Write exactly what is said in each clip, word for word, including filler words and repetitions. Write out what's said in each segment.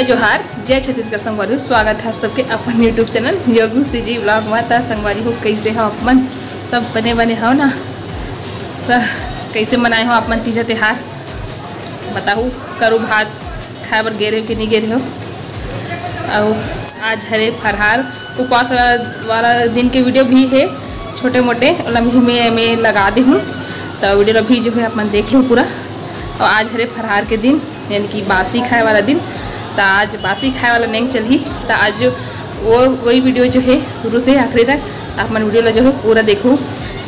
जोहार, जय छत्तीसगढ़ संगवारी हो, स्वागत है आप सबके अपन YouTube चैनल योगू सीजी व्लॉग में। त संगवारी हो, कैसे हो आप मन? सब बने बने हो ना? त कैसे मनाए हो आप मन तीजा त्योहार? बताहू, करू भात खाए बर गे रहे हो कि नहीं गे रहे हो? अउ आज हरे फरहार, उपवास वाला, वाला दिन के वीडियो भी है, छोटे मोटे, ओला भी मैं, मैं लगा दे हूँ। तो वीडियो ला भी जो है आप मन देख लो पूरा। और आज हरे फरहार के दिन, यानी कि बासी खाए वाला दिन। तो आज बासी खाए वाला नहीं चलही, तो आज जो वो, वही वीडियो जो है शुरू से आखिरी तक आप मन वीडियो ला जो है पूरा देखो,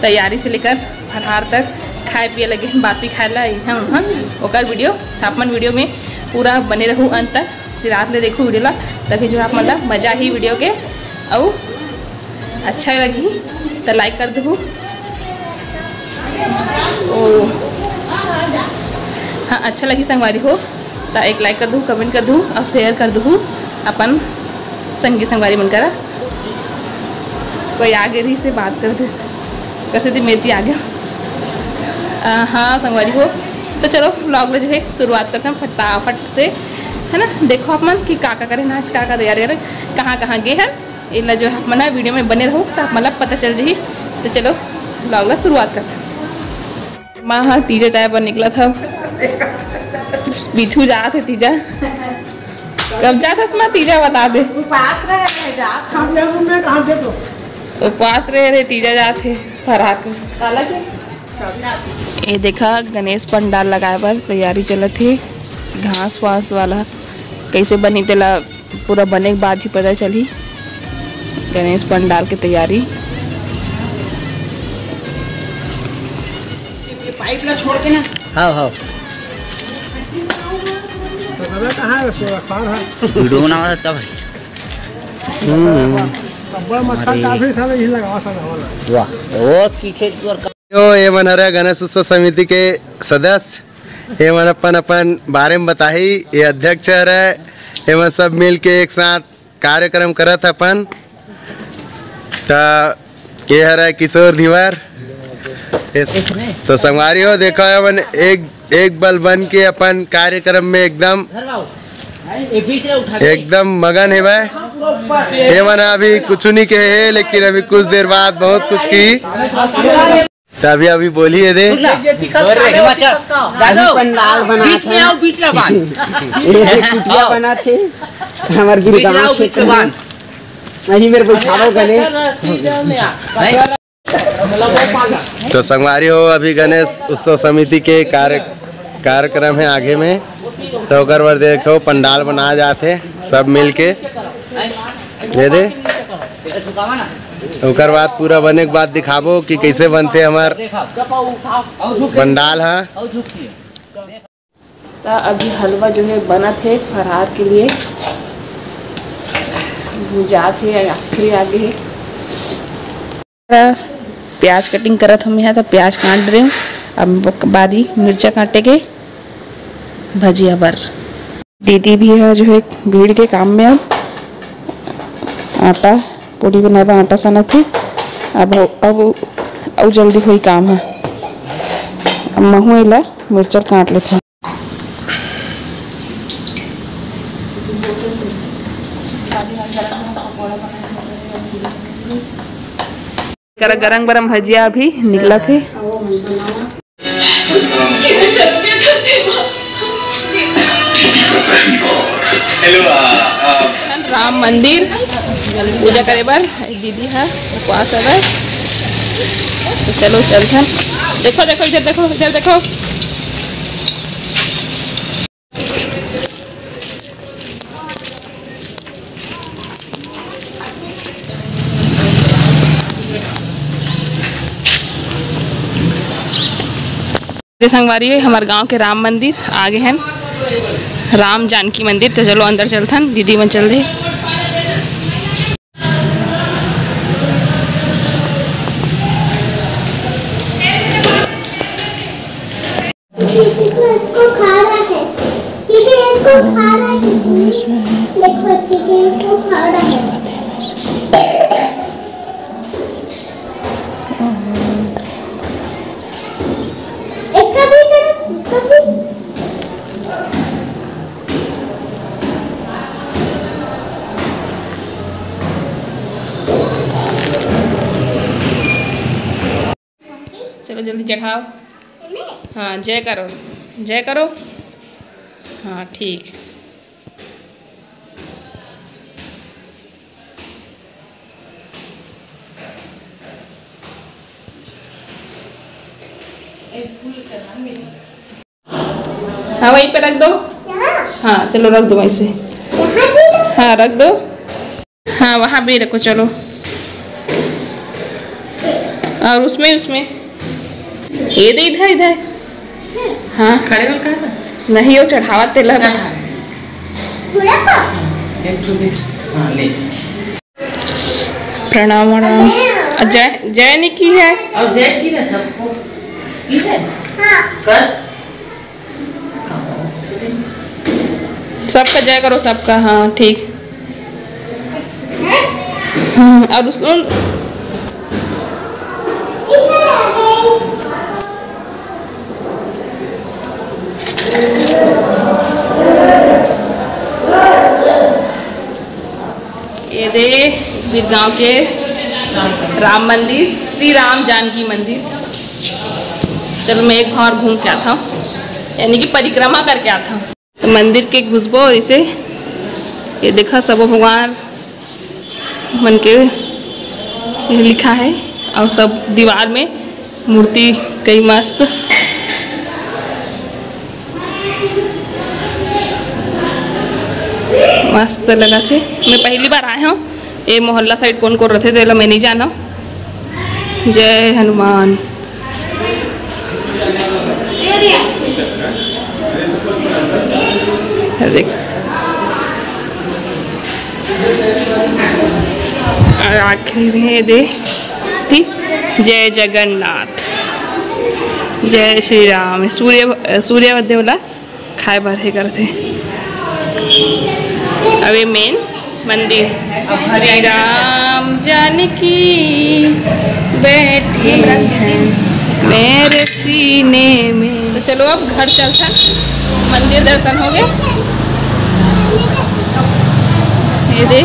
तैयारी से लेकर फरहार तक, खाए पिए लगे हैं बासी खाए ला इहाँ उहाँ, ओकर वीडियो। तो आप मन वीडियो में पूरा बने रहू अंत तक, सिरात ले देखू वीडियो ला, तभी जो आप मन ला मजा ही वीडियो के। अउ अच्छा लगही त लाइक कर दहू। ओ हाँ, अच्छा लगही संगवारी हो त एक लाइक कर दहू, कमेंट कर दहू अउ शेयर कर दहू अपन संगी संगवारी मन करा। कोई आगे रही से बात कर दिस, कर से मेती आ गया। अ, हाँ संगवारी हो, तो चलो व्लॉग में जो है शुरुआत करते हैं फटाफट से, है ना। देखो आप मन कि का का करे नाच, का का तैयारी करे, कहाँ कहाँ गए हैं, इला जो है आप मन वीडियो में बने रहो तो आप मन ला पता चल जाही। तो चलो व्लॉग ला शुरुआत करते हैं। माँ हाँ तीजा जाए बर निकला था, बिथू जात है तीजा। कब जात हस माँ तीजा बता दे। उपास रहे, जात हम लोग में कहाँ देखो। उपास रहे रे तीजा जात है फरहार के। काला के? ये देखा गणेश पंडाल लगाए बर तैयारी चलत हे। घास वास वाला कैसे बनी तेला पूरा बने के बाद ही पता चलही। गणेश पंडाल के तैयारी। ये पाइप ला छोड़ के ना। हाँ हाँ। वीडियो बनावा था भाई। अब्बड़ मच्छर अरे। काफी सारे यही लगावा था वाह, वो पीछे जो यो, ये मन हरे गणेश उत्सव समिति के सदस्य। ये मन अपन अपन बारे में बताही। ये अध्यक्ष हरे। ये मन सब मिल के एक साथ कार्यक्रम करत अपन। त ये हरे किशोर धीवर। ये तो संगवारी हो, देखो ये मन एक एक बल बन के अपन कार्यक्रम में एकदम, एकदम मगन हे भाई। ये मन अभी कुछ नहीं कहे हे, लेकिन अभी कुछ देर बाद बहुत कुछ की। तो अभी, अभी बोलिए दे। अभी पंडाल बना था। ये दे कुटिया बना थे हमारे बीच में। वही मेरे बैठाओ गणेश। तो संगवारी हो, अभी गणेश उत्सव समिति के कार्य, कार्यक्रम हे आगे में, तो ओकर बर देखो पंडाल बनाए जात हे सब मिल के। दे दे, ओकर बाद पूरा बने के बाद दिखाबो कि कैसे बनथे हमार पंडाल हा। तो अभी हलवा जो है बनत हे फरहार के लिए, भुंजात हे, आखिरी आगे हे। प्याज कटिंग करत हूँ मैं, तो प्याज काट रहे हूँ। अब बारी मिर्चा काटे के भजिया बर। दीदी भी है जो है भीड़ के काम में, अब आटा पूड़ी बनाए बर आटा सानत हे। अब अब अउ जल्दी होई काम है। अब महू एला मिर्चा काट लेथे। करा गरम गरम भजिया अभी निकलत हे। राम मंदिर पूजा करे बर दीदी हा उपवास हवय। तो चलो चलथन। देखो, देखो, इधर देखो, इधर देखो। संगवारी हो, हमारे गांव के राम मंदिर आगे हैं, राम जानकी मंदिर। तो चलो अंदर चलथन, दीदी मन चल दे। इसको खा रहा है, ठीक है, इसको खा रहा है। देखो, ठीक है, इसको खा रहा है। इसका भी करो, इसका भी। चलो जल्दी चढ़ाओ। हाँ, जय करो, जय करो। हाँ, ठीक। हाँ, वहीं पे रख दो। हाँ, चलो, रख दो वहीं से। हाँ, रख दो। हाँ, वहाँ भी रखो, चलो। और उसमें, उसमें ये दे, इधर, इधर। हाँ। खड़े होकर ना। नहीं, वो चढ़ावा तेला। चढ़ा। एक ठो दे। हाँ, ले। प्रणाम, प्रणाम। और जय, जय नहीं की है। और जय की ना सबको। की है? हाँ। कर। सबका जय करो, सबका। हाँ, ठीक। हम्म, और उस, उन, ये दे, बीरगांव के राम मंदिर, श्री राम जानकी मंदिर। चलो, मैं एक बार घूम के आता हूँ, यानी कि परिक्रमा करके आता हूँ। तो मंदिर के घुसबो और इसे, ये देखा, सब भगवान मन के लिखा है और सब दीवार में मूर्ति कई मस्त, मस्त लगा थे। मैं पहली बार आए हूँ ये मोहल्ला साइड, कौन कौन रहते तेला मैं नहीं जाना। जय हनुमान। देख, और आखिरी में ये दे, ठीक, जय जगन्नाथ, जय श्री राम। सूर्य, सूर्य देवला खाए बर हे करथे। अब ये मेन मंदिर, श्री राम जानकी बैठी हैं मेरे सीने में। तो चलो, अब घर चलथन, मंदिर दर्शन हो गए। ये दे,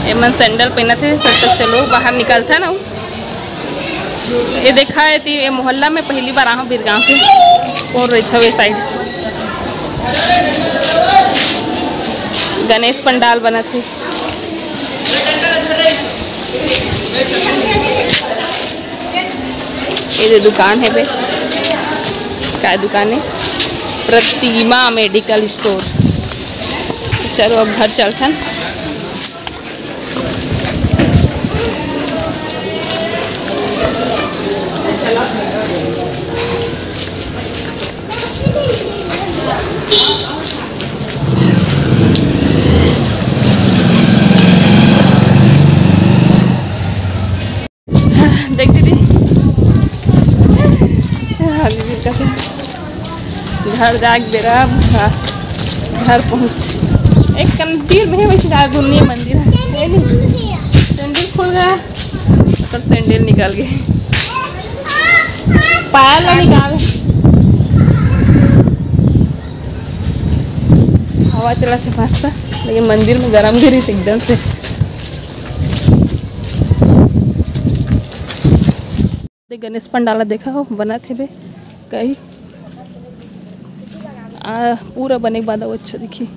ये मन सैंडल पहनत हे, तब तक चलो बाहर निकलथन। ये देखा है ती, ये मोहल्ला में पहली बार आहूँ बीरगांव के। और रही था वे साइड गणेश पंडाल बनत हे। ये दे दुकान है बे, काय दुकान है? प्रतिमा मेडिकल स्टोर। चलो अब घर चलथन। देख दीदी, हाँ, दीदी का घर जाके बेरा अब घर, घर पहुँच। एक कन तीर में वैसे ज्यादा दूर नहीं है मंदिर, है नहीं? मंदिर खुल गया। पर सैंडल निकाल के पायल ला निकाल। हवा चलत हे मस्त, लेकिन मंदिर में गरम गिरिस एकदम से। गणेश पंडाल देखा हो, बनत हे बे कई। आ, पूरा बने के बाद वो अच्छा दिखी।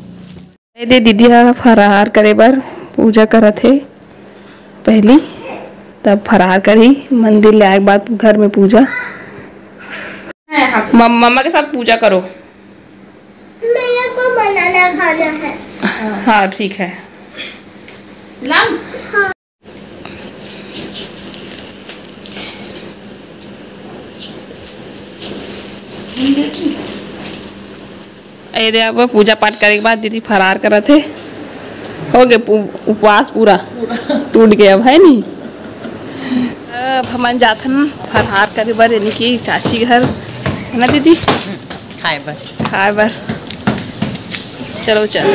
ए दे, दीदी ह फरार करे बर पूजा करत हे पहली, तब फरार करही। मंदिर ले आए के बाद घर में पूजा। मम-, मम्मा के साथ पूजा करो। मेरे को बनाना खाना है। हाँ, ठीक है। लाऊं? हाँ। ए दे, अब पूजा पाठ करे के बाद दीदी फरार करत हे। हो गे पू-, उपवास पूरा टूट गया, अब है नी? अब हमन जाथन फरार करे बर, यानी कि चाची घर, है ना दीदी? खाए बर। खाए बर। चलो चल।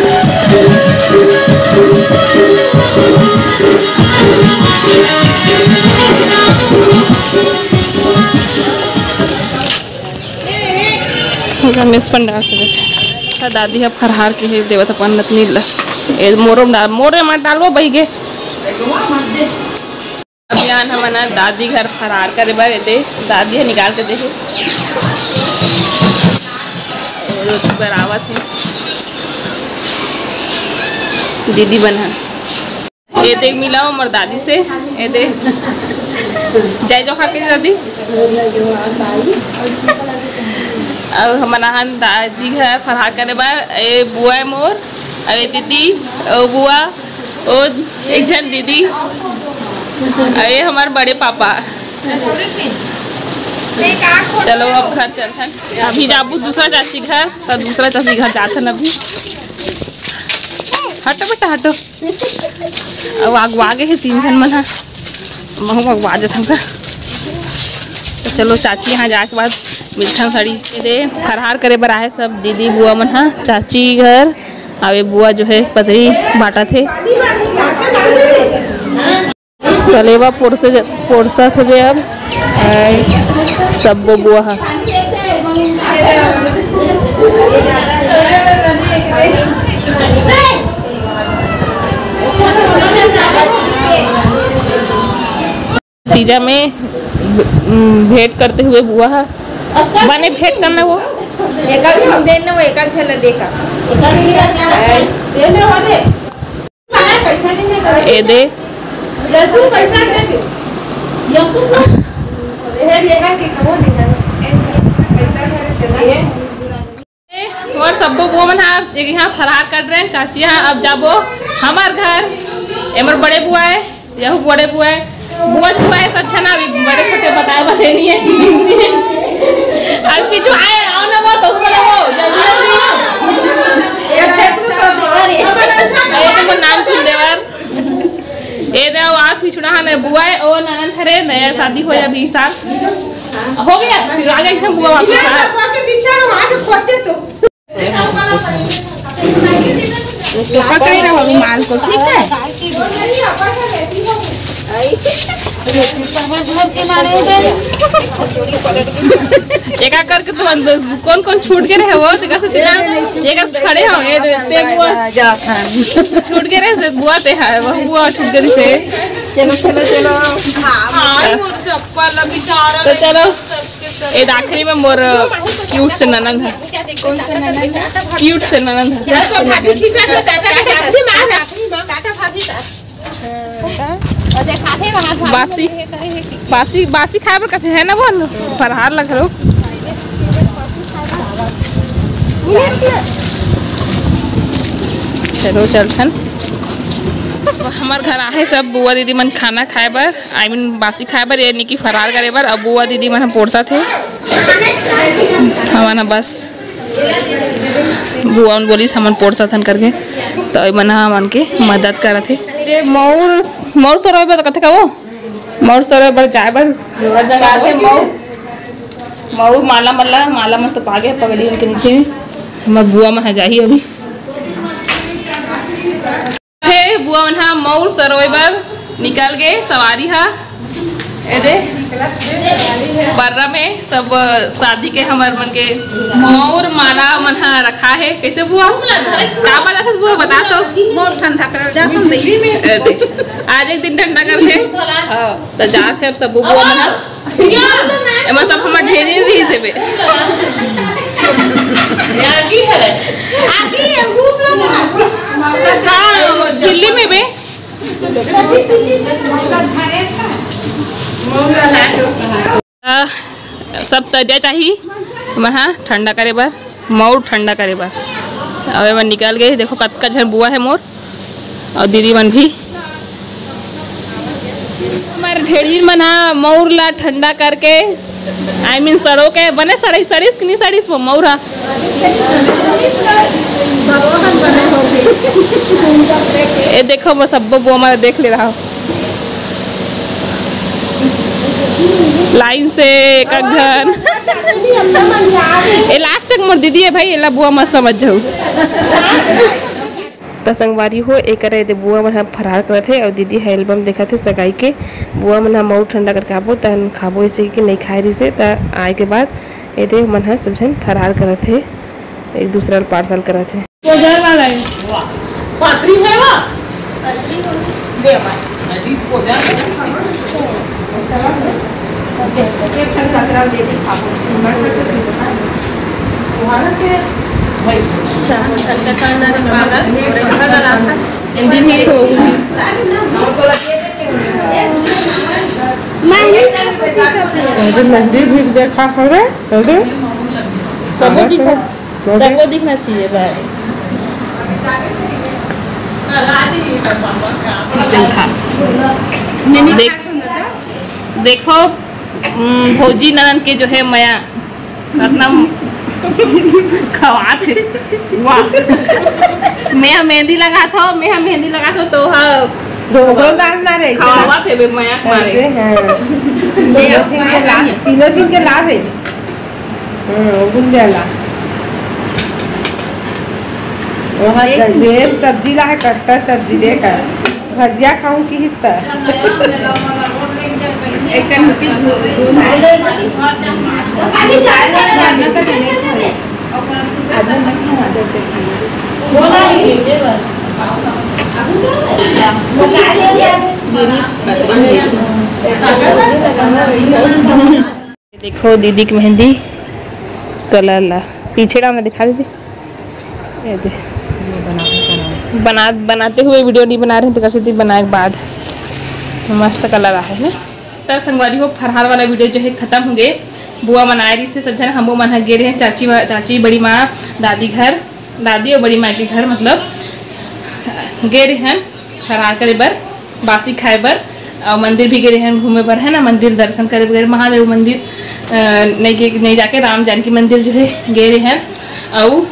गणेश पंडाल से देख। हाँ, दादी ह फरहार के हे देवत अपन नतनी ला। ए, मोरो में डाल, मोरे में डालबो बही गे। अभी आन हमन ह दादी घर फरार करे बर, एदे दादी ह निकाल के देहे। रोटी बर आवत हे दीदी मन ह। एदे मिला हमर दादी से, एदे जय जोहार के दादी। अउ हमन आहन दादी घर फरार करे बर, ए बुआ ए मोर, अउ ए दीदी, अउ बुआ, ओ एक झन दीदी, अउ ये हमर बड़े पापा। चलो अब घर चलथन, अभी जाबू दूसरा चाची घर, तो दूसरा चाची घर जाथन अभी। हटो बेटा हटो। अब अगवा गे हे तीन झन मन ह, महू अगवा जथन का। तो चलो चाची यहाँ जाके बाद मिलथन साड़ी। एदे फरहार करे बर आहे सब दीदी बुआ मन ह चाची घर। अब ये बुआ जो है पतरी बांटत हे। तलेवा पोरसे ज-, पोरसा थे बे अब। आय, सब्बो बुआ ह। तीजा में भ-, भेंट करते हुए बुआ ह। बने भेंट करना वो। एका झन देन ना, वो एका झन ला देखा। ए दे। यशु पैसा दे दे। यशु को। ए, लेगा के कहो नहीं है। पैसा दे दे। ए, और सब्बो बुआ मन हा एक यहाँ फरहार कर रहे हैं। चाची यहाँ अब जाबो हमार घर। एमर बड़े बुआ है, यहू बड़े बुआ है, बुआ बुआ है, सब छना अभी बड़े छोटे बताए वाले नहीं है। अब पीछू आए, आओ ना वो, तो बोला वो, जल्दी, जल्दी। ये तो नाम सुन देवर। ए दे, वो आप पिछड़ा हन बुआ है, ओ ननद हरे, नया शादी होय अभी इस साल। हो गया, फिर आ गया इसन बुआ वापस आ। के पीछे वहाँ के खोदते तो। तो पकड़े रहो रुमाल को, ठीक है? एका करके तुम अंदर कौन कौन छूट के रहे वो, देखा से तेरा, एका खड़े हो, ए दे, ते बुआ। छूट के रहे से बुआ ते है, वो बुआ छूट के रहे से। चलो, चलो, चलो। हाँ, मोर चप्पल अभी जा रहा तो है। चलो, ए आखिरी में मोर क्यूट से ननद है। कौन से ननद है? क्यूट से ननद है। टाटा भाभी खींचा दो, टाटा भाभी, माँ, टाटा भाभी। बासी, बासी, बासी खाए बर कथे है ना वो, फरहार लग लो। चलो चलथन। हमार घर आहे सब बुआ दीदी मन खाना खाए बर, आई मीन बासी खाए बर, ये नहीं कि फरहार करे बर। अब बुआ दीदी मन ह पोरसा थे, हमन ह बस बुआ मन बोलिस हमन पोरसा थन करके, तो ये मन ह हमन के मदद करत हे। ये मौर, मौर सरोय बर कथे का वो? मौर सरोय बर जाए बर जोरा जगह हे। मौर, मौर माला, माला, माला मन तो पागे पगड़ी उनके नीचे में। हमर बुआ मन ह जाही अभी। हे बुआ मन ह मौर सरोय बर निकल गे सवारी ह। ए दे, पर्रा में सब शादी के हमर मन के मौर माला मन ह रखा हे। कैसे बुआ? का माला था बुआ, बता तो। मौर ठंडा करल जात हम दई। ए दे, आज एक दिन ठंडा करथे। हाँ। तो जात हे अब सब बुआ मन ह। एमा सब हमर ढेरी रहिस हे बे। आगी हरे। आगी ये रूप लो ना। हाँ, झिल्ली में बे। अ, सब तरिया चाही, महा ठंडा करे बर। मउर ठंडा करे बर। अउ एमन निकल गे। देखो कतका झन बुआ हे मोर अउ दीदी मन भी। हमर ढेड़ीन मन ह मउर ला ठंडा करके, I mean सड़ो के बने सड़िस, सड़िस कि नहीं सड़िस वो मउर ह। ए देखो वो सब्बो बुआ मन देख ले रहा। लाइन से एक एक झन। ए लास्ट तक मोर दीदी हे भाई, एला बुआ मत समझ जाहू। त संगवारी हो, एकरा एदे बुआ मन ह फरार करत हे अउ दीदी ह एल्बम देखत हे सगाई के। बुआ मन ह मउर ठंडा करके आबो, तहन खाबो, अइसे कि नइ खाए रिहिस हे। त आए के बाद एदे मन ह सब झन फरार करत हे, एक दूसरा ल पार्सल करत हे। तो घर वाला है। पात्री है वो। एक ठन ककरा दे दे खाबो। हिंदी में ही होगी। अरे मेहंदी भी देखा हवे, अरे सबको दिखा, सबको दिखना चाहिए बस। देख, देखो, उम, भौजी ननद के जो है मया, रत्ना खवात हे। वाह। मैं मेहंदी लगात हो, मैं मेहंदी लगात हो तो हा जो बोल डालना रे, खवावत हे बे मया के मारे। ऐसे, हाँ। तीनों झिन के ला, तीनों झिन के ला रे। हाँ, बुंदिया ला। वहाँ देख। देव सब्जी ला है, कट्टा सब्जी देकर। भजिया खाऊं किहिस त। एक कन होती घू-, घूम। देखो दीदी के मेहंदी कलर ला पीछे डाल में दिखा दीदी। ये दे। बना, बनाते हुए वीडियो नहीं बना रहे तो कर सकती, बनाए के बाद मस्त कलर आहे ना। त संगवारी हो, फरहार वाला वीडियो जो है खत्म हो गए। बुआ मन आए रहिस हे, सब झन हमो मन ह गे रहे चाची वा-, चाची, बड़ी माँ, दादी घर, दादी और बड़ी माँ के घर, मतलब गे रहे हन फरहार करे बर, बासी खाए बर, और मंदिर भी गे रहे हन घूमे बर, है ना, मंदिर दर्शन करे बर, महादेव मंदिर, अ, नहीं गे, नहीं जाके राम जानकी मंदिर जो है गे रहे हन। और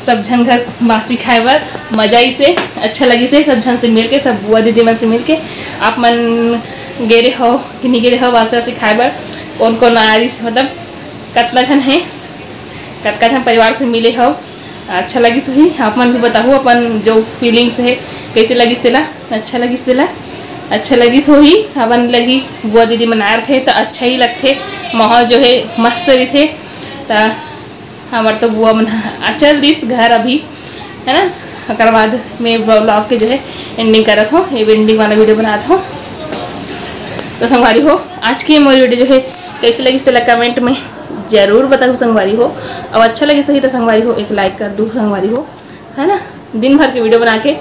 सब झन घर बासी खाए बर मजा आइस हे, अच्छा लगिस हे, सब झन से मिल के, सब बुआ दीदी मन से मिल के। आप मन गे रहे हो कि नहीं गे रहे हो बासी वासी खाए बर? कौन कौन आए रहिस हे, मतलब कतना झन है, कतका झन परिवार से मिले हो? अच्छा लगिस होही, आप मन भी बताहू अपन जो फीलिंग्स है, कैसे लगिस तेला, अच्छा लगिस तेला, अच्छा लगिस होही। अपन लगी बुआ दीदी मन आए रथे त अच्छा ही लगथे, माहौल जो है मस्त रहिथे। त हमर तो बुआ मन ह-, आ, चल दिस घर अभी, है ना। ओकर बाद में व्लॉग के जो है एंडिंग करत हो, ये एंडिंग वाला वीडियो बनात हो। तो संगवारी हो, आज की मोर वीडियो जो है कैसे लगिस तेला कमेंट में जरूर बताहू संगवारी हो। अब अच्छा लगिस होही तो संगवारी हो एक लाइक कर दू संगवारी हो, है ना। दिन भर के वीडियो बना के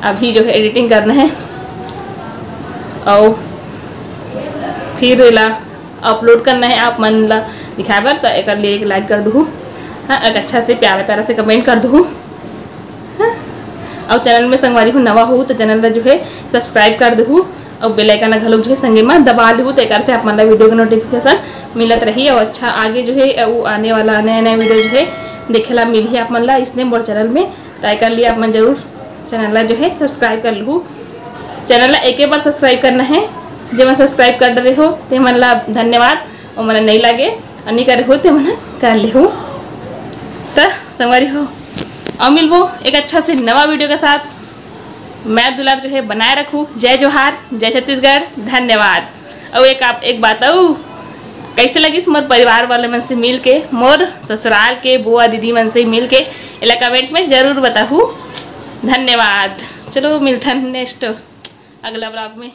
अभी जो है एडिटिंग करना है और फिर एला अपलोड करना है आप मन ला दिखाए बर, तो एकर लिए एक लाइक कर दूहू, हाँ, एक अच्छा से प्यारा प्यारा से कमेंट कर दूहू, हाँ। और चैनल में संगवारी हो नवा हो तो चैनल ला जो है सब्सक्राइब कर दूहू और बेल आइकन ला घलोक जो है संगे में दबा लूहू, तो एकर से आप मन ला वीडियो के नोटिफिकेशन मिलत रही। और अच्छा आगे जो है वो आने वाला नया नया वीडियो जो है देखे ला मिलही आप मन ला इसने मोर चैनल में, तो एकर लिए आप मन जरूर चैनल ला जो है सब्सक्राइब कर लूहू। चैनल ला एके बार सब्सक्राइब करना है, जेमन सब्सक्राइब कर डरे हो तेमन ला धन्यवाद, और मन नहीं लागे और नहीं करे हो तेमन कर लेहू। तो संगवारी हो, और मिलबो एक अच्छा से नवा वीडियो के साथ। मैं दुलार जो है बनाए रखू। जय जोहार, जय छत्तीसगढ़, धन्यवाद। और एक आप, एक बात और, कैसे लगिस मोर परिवार वाले मन से मिल के, मोर ससुराल के बुआ दीदी मन से मिल के, एला कमेंट में जरूर बताहू। धन्यवाद। चलो मिलथन नेक्स्ट अगला व्लॉग में।